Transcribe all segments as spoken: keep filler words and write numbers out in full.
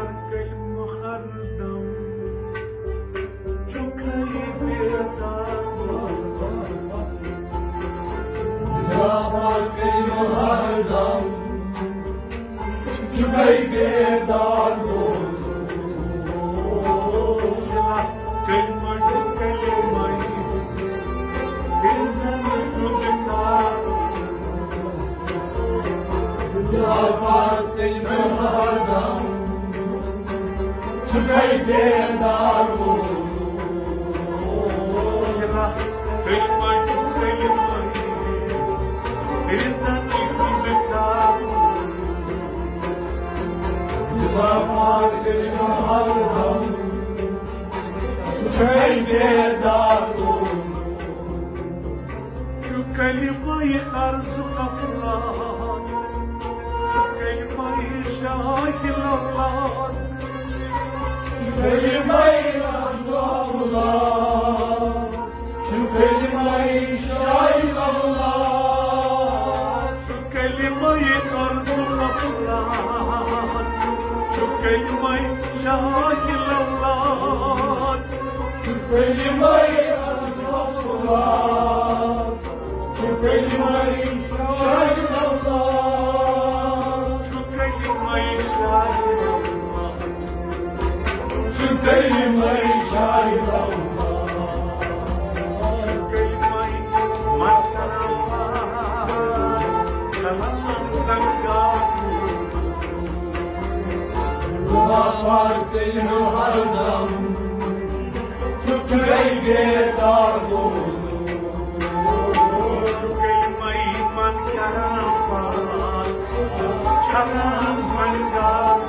کلمہٕ ہردم چھُکھٕے بیدار۔ یاپار کلمہٕ ہردم چھُکھٕے بیدار۔ صلہ کلمہٕ چھُ کلمَے، ہردم ہُنٛد کار۔ یاپار کلمہٕ ہردم چھُکھٕے بیدار۔ صلہ کلمہٕ چھُ کلمَے، ہردم ہُنٛد کار۔ یاپار کلمہٕ ہردم چھُکھٕے بیدار۔ چھُ کلمَے قرض غفلت، چھُ کلمَے شاہہِ لولات۔ چھُ کلمَے قرض غفلت، چھُ کلمَے شاہہِ لولات۔ چھُ کلمَے قرض غفلت، چھُ کلمَے شاہہِ لولات۔ چھُ کلمَے قرض غفلت، چھُ کلمَے شاہہِ لولات۔ چھُ کلمَے شاہہِ لولات۔ چھُ کلمَے شاہہِ لولات۔ چھُ کلمَے مکرم کلام سنگار۔ یاپار کلمہٕ ہردم چھُکھٕے بیدار۔ چھُ کلمَے من کران پار، چھلان سنگار۔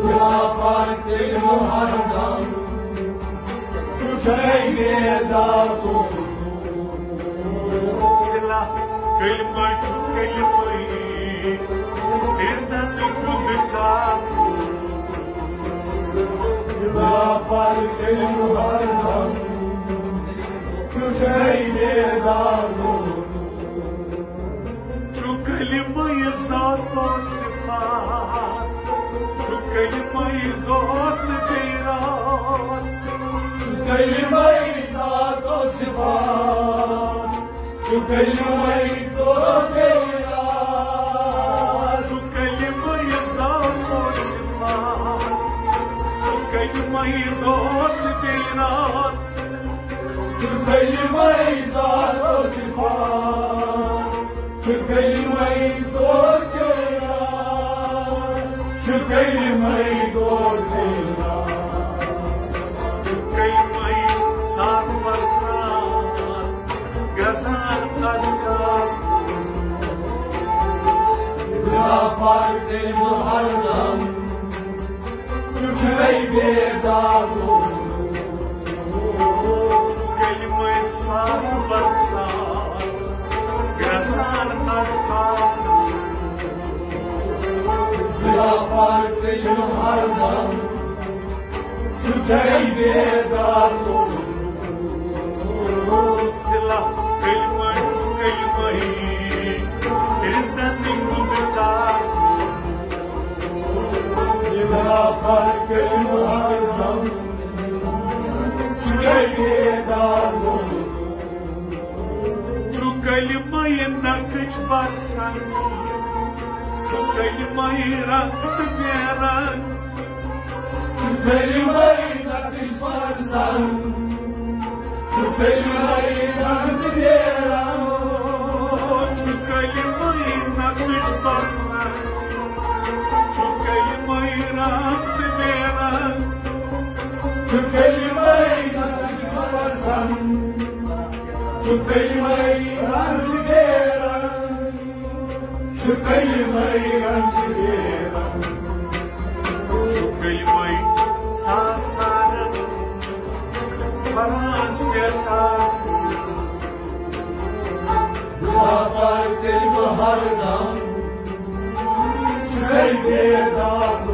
یاپار کلمہٕ ہردم چھُکھٕے بیدار۔ صلہ کلمہٕ چھُ کلمَے، ہردم ہُنٛد کار۔ یاپار کلمہٕ ہردم چھُکھٕے بیدار۔ چھُ کلمَے ذات و صفات، چھُ کلمَے دۄہ تہٕ بیٚیہِ راتھ۔ چھُ کلمَے ذات و صفات، چھُ کلمَے دۄہ بیٚیہِ راتھ۔ چھُ کلمَے ذات و صفات، چھُ کلمَے دۄہ تہٕ بیٚیہِ راتھ۔ چھُ کلمَے ذات و صفات، چھُ کلمَے دۄہ تہٕ راتھ۔ چھُ کلمَے دۄہ تہٕ راتھ۔ چھُ کلمَے ساتھ برسات، گژھان اذکار۔ یاپار کلمہٕ ہردم چھُکھٕے بیدار۔ چھُ کلمَے ساتھ برسات، گژھان اذکار۔ یاپار کلمہٕ ہردم چھُکھٕے بیدار۔ صلہ کلمَے چھُ کلمَے، ہردم ہُنٛد کار۔ یاپار کلمہٕ ہردم چھُکھٕے بیدار۔ چھُ کلمَے نقش بر سنگ، چھُ کلمَے رنگ تہٕ بے رنگ۔ چھُ کلمَے نقش بر سنگ، چھُ کلمَے رنگ تہٕ بے رنگ۔ چھُ کلمَے نقش بر سنگ، چھُ کلمَے رنگ تہٕ بے رنگ۔ چھُ کلمَے نقش بر سنگ، چھُ کلمَے رنگ تہٕ بے رنگ۔ چھُ کلمَے رنگ تہٕ بے رنگ۔ چھُ کلمَے ساسارن پران سیتار۔ یاپار کلمہٕ ہردم چھُکھٕے بیدار۔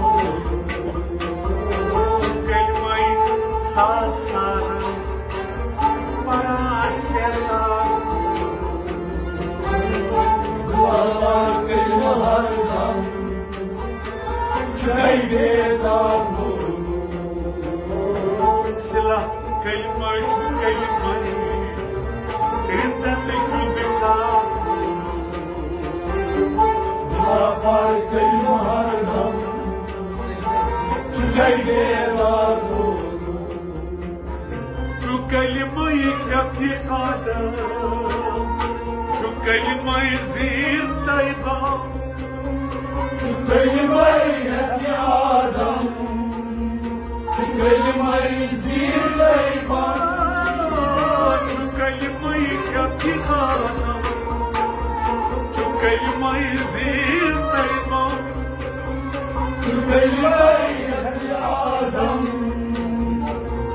چھُ کلمَے ساسارن پران سیتار۔ یاپار کلمہٕ ہردم آدم، چھُ کلمَے زیٖر طیبہ، چھُ کلمَے ہیٚتھ آدم، چھُ کلمَے زیٖر طیبہ، چھُ کلمَے ہیٚتھ آدم، چھُ کلمَے زیٖر طیبہ۔ چھُ کلمَے ہیٚتھ آدم،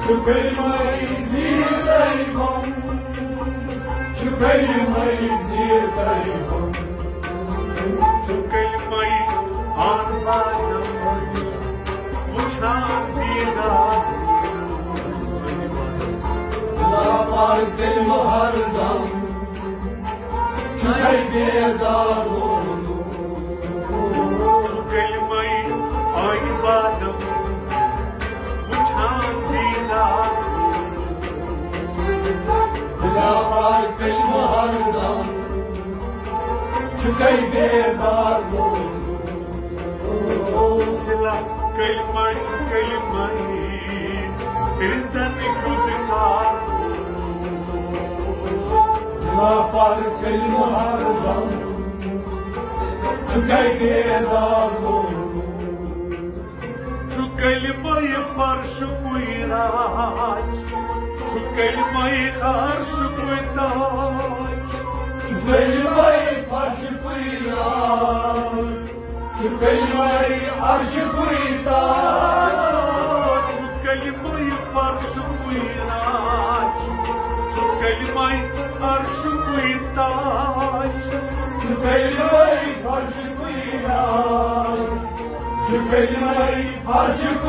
چھُ کلمَے زیٖر طیبہ، چھُ کلمَے زیٖر طیبہ، چھُ کلمَے آن آدم، وُچھان دیٖدار۔ لاپار کلمہٕ ہر دم، چھُ بیدار روزُن۔ چھُ کلمَے آن آدم، وُچھان دیٖدار۔ لاپار کلمہٕ ہر دم، چھُ بیدار روزُن۔ صلہ کلمہ چھُ کلمَے، رِندَن ہُنٛد کار۔ لاپار کلمہٕ ہر دم، چھُ بیدار روزُن۔ چھُ کلمَے فرشُک راج، چھُ کلمَے عرشُک تاج۔ چھُ کلمَے فرشُک راج، چھُ کلمَے عرشُک تاج۔ چھُ کلمَے فرشُک راج، چھُ کلمَے عرشُک تاج۔ چھُ کلمَے فرشُک راج، چھُ کلمَے عرشُک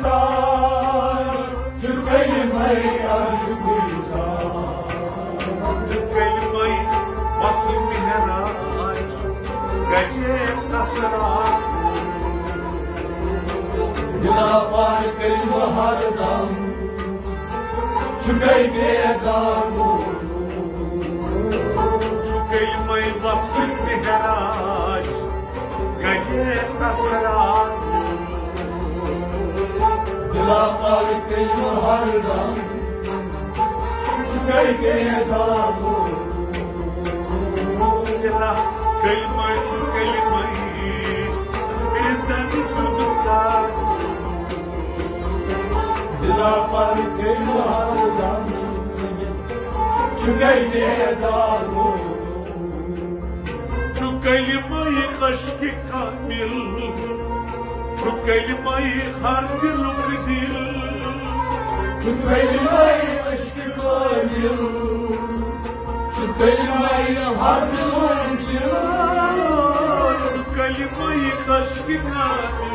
تاج، چھُ کلمَے عرشُک تاج۔ چھُ کلمَے وصل معراج، گجے اسرار۔ دلاوار کلمہٕ ہر دم، چھُ بیدار روزُن۔ چھُ کلمَے وصل معراج، گجے اسرار۔ دلاوار کلمہٕ ہر دم، چھُ بیدار روزُن۔ صلہ کلمہ چھُ کلمَے، رِندَن ہُنٛد کار۔ دلاوار کلمہٕ ہر دم، چھُ بیدار روزُن۔ چھُ کلمَے عشق کامل، چھُ کلمَے ہر دِلُک دِل۔ چھُ کلمَے عشق کامل، چھُ کلمَے ہر دِلُک دِل۔ چھُ کلمَے عشق کامل،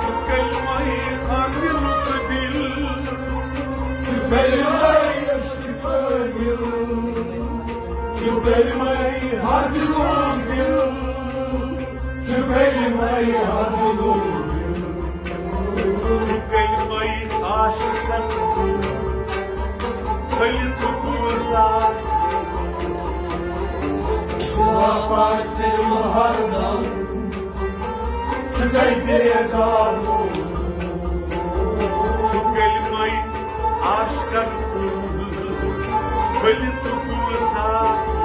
چھُ کلمَے ہر دِلُک دِل۔ چھُ کلمَے عشق کامل، چھُ کلمَے ہر دِلُک دِل، چھُ کلمَے ہر دِلُک دِل۔ چھُ کلمَے عاشقَن ہُنٛد خلق گُلزار۔ دُعا پاک کلمہٕ ہر دم، چھُ بیدار روزُن۔ چھُ کلمَے عاشقَن ہُنٛد خلق گُلزار۔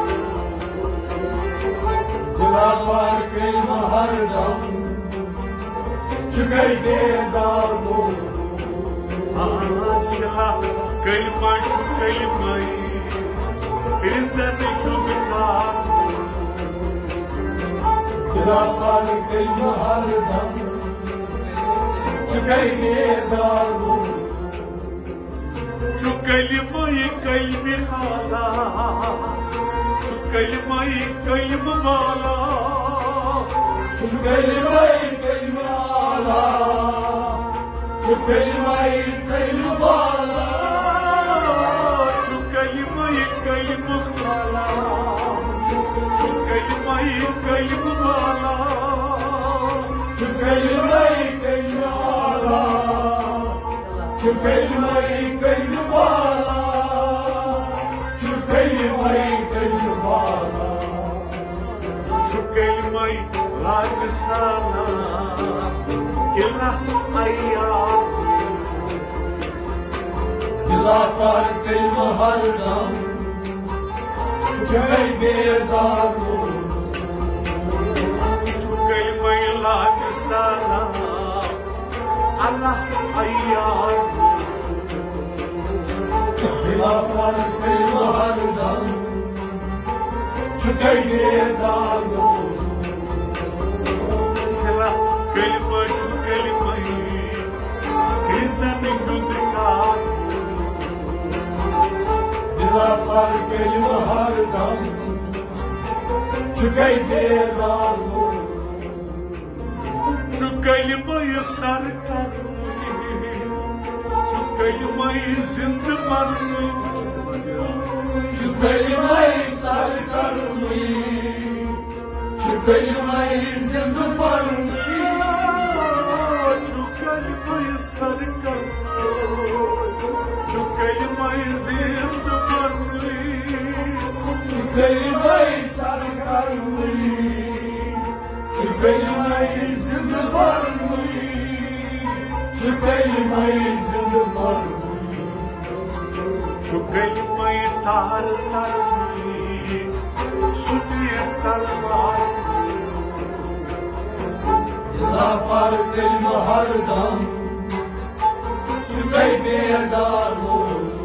دُعا پاک کلمہٕ ہر دم، چھُ بیدار روزُن۔ آ، صلہ کلمہ چھُ کلمَے، رِندَن ہُنٛد کار۔ دلاوار کلمہٕ ہر دم، چھُ بیدار روزُن۔ چھُ کلمَے کلمِ خالا، چھُ کلمَے کلمہٕ والا۔ چھُ کلمَے کلمہٕ والا، چھُ کلمَے کلمہٕ والا۔ چھُ کلمَے کلمہٕ والا، چھُ کلمَے کلمہٕ والا۔ چھُ کلمَے کلمہٕ والا، چھُ کلمَے کلمہٕ والا، چھُ کلمَے کلمہٕ والا۔ چھُ کلمَے لا لسانہ الا عیاض۔ دِلا پَر کلمہٕ ہر دم، چھُ گَرِ بیدار روزُن۔ چھُ کلمَے لا مثال اللہ عیار۔ دِلا پَر کلمہٕ ہر دم، چھُ گَرِ بیدار روزُن۔ صلہ کلمہٕ چھُ کلمَے، کِردن ہُنٛد کار۔ دِلا پَر کلمہٕ ہر دم، چھُ گَرِ بیدار روزُن۔ چھُ کلمَے سر کرنُے، چھُ کلمَے زندٕ پرنُے۔ چھُ کلمَے سر کرنُے، چھُ کلمَے زندٕ پرنُے۔ چھُ کلمَے سر کرنُے، چھُ کلمَے زندٕ پرنُے۔ چھُ کلمَے سر کرنُے، چھُ کلمَے زندٕ پرنُے، چھُ کلمَے زندٕ پرنُے۔ چھُ کلمَے تار ترنُے، سُہ تیر تلوار۔ دِلا پَر کلمہٕ ہر دم، چھُ گَرِ بیدار روزُن۔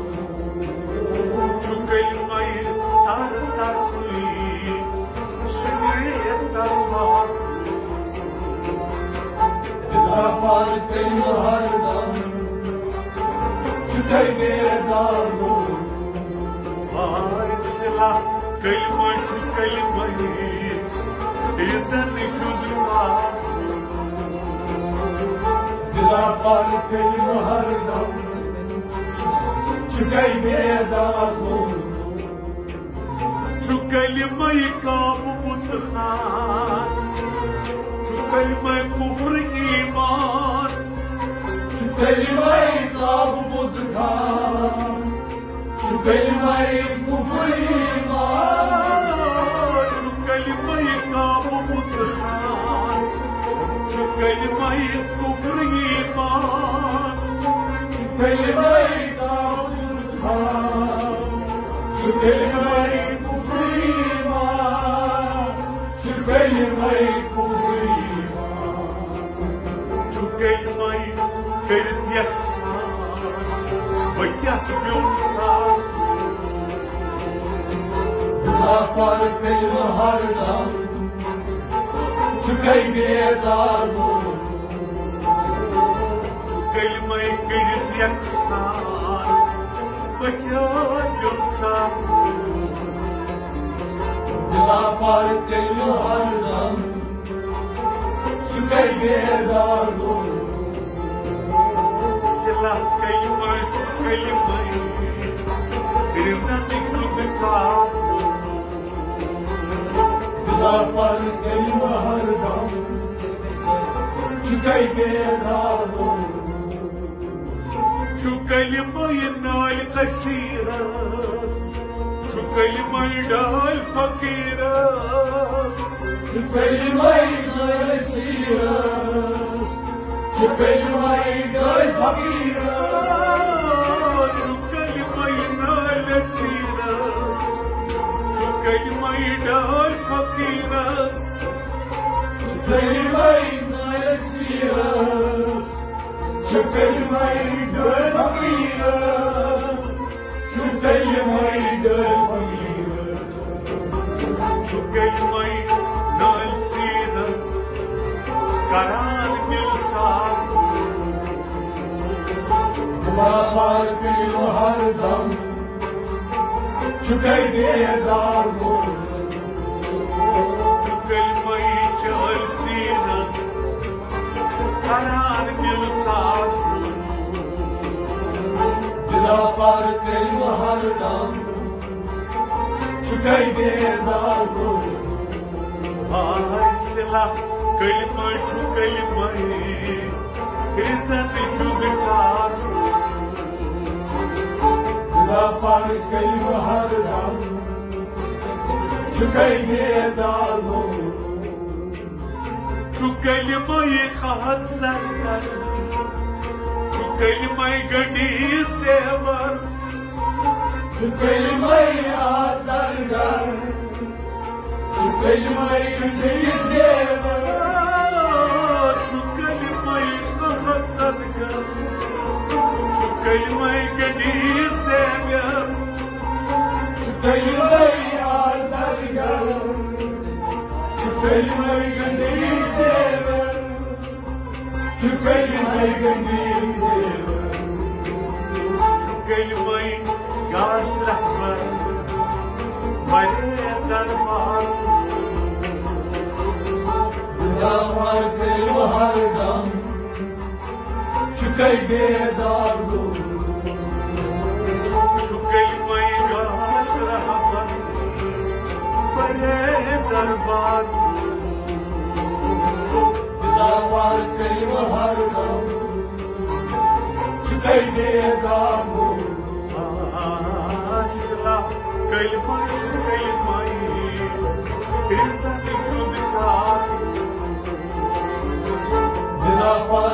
چھُ کلمَے تار ترنُے، سُہ تیر تلوار۔ دِلا پَر کلمہٕ ہر دم، چھُ گَرِ بیدار روزُن۔ آے صلہ کلمہٕ چھُ کلمَے، کِردن ہُنٛد کار۔ دِلا پَر کلمہٕ ہر دم، چھُ گَرِ بیدار روزُن۔ چھُ کلمَے کعبہٕ بُت خانہٕ، چھُ کلمَے کفر ایمان۔ چھُ کلمَے کعبہٕ بُت خانہٕ، چھُ کلمَے کفر ایمان۔ چھُ کلمَے کعبہٕ بُت خانہٕ، چھُ کلمَے کفر ایمان۔ چھُ کلمَے کعبہٕ بُت خانہٕ، چھُ کلمَے کفر ایمان۔ چھُ کلمَے کفر ایمان۔ چھُ کلمَے کٔرِتھ یَکسان، بہٕ کیٛاہ پیوٚم سا۔ دِلا پَر کلمہٕ ہر دم، چھُ گَرِ بیدار روزُن۔ چھُ کلمَے کٔرِتھ یَکسان، بہٕ کیٛاہ پیوٚم سا۔ دِلا پَر کلمہٕ ہر دم، چھُ گَرِ بیدار روزُن۔ صلہ کلمہٕ چھُ کلمَے، کِردن ہُنٛد کار۔ دِلا پَر کلمہٕ ہر دم، چھُ گَرِ بیدار روزُن۔ چھُ کلمَے نالہِ کثیرس، چھُ کلمَے ڈالۍ فقیرس۔ چھُ کلمَے نالہِ کثیرس، چھُ کلمَے ڈالۍ فقیرس۔ چھُ کلمَے نالہِ کثیرس، چھُ کلمَے ڈالۍ فقیرس۔ چھُ کلمَے نالہِ کثیرس، چھُ کلمَے ڈالۍ فقیرس، چھُ کلمَے ڈالۍ فقیرس۔ چھُ کلمَے نالہِ کثیرس، کران مِلسار۔ دِلا پَر کلمہٕ ہر دم، چھُ گَرِ بیدار روزُن۔ چھُ کلمَے چھُ نالہِ کثیرس، کران مِلسار۔ دِلا پَر کلمہٕ ہر دم، چھُ گَرِ بیدار روزُن۔ آے صلہ کلمہٕ چھُ کلمَے، کِردن ہُنٛد کار۔ دِلا پَر کلمہٕ ہر دم، چھُ گَرِ بیدار روزُن۔ چھُ کلمَے خط زر کرنُے، چھُ کلمے گنڈی زیور، چھُ کلمے آزرگر، چھُ کلمے گنڈی زیور، چھُ کلمے آزرگر، چھُ کلمے گنڈی زیور، چھُ کلمے آزرگر، چھُ کلمے گنڈی زیور۔ چھُ کلمے گنڈی زیور، چھُ کلمے گاش رہبر، بڑے دربار۔ دلاور کلمہ ہر دم، چھُ کلمے بیدار گوٚو۔ چھُ کلمے گاش رہبر، بڑے دربار۔ دلاور کلمہ ہر دم، چھُ کلمے بیدار گوٚو۔ اصلا کلمہ چھُ کلمے، بیدار گوٚو۔ دلاور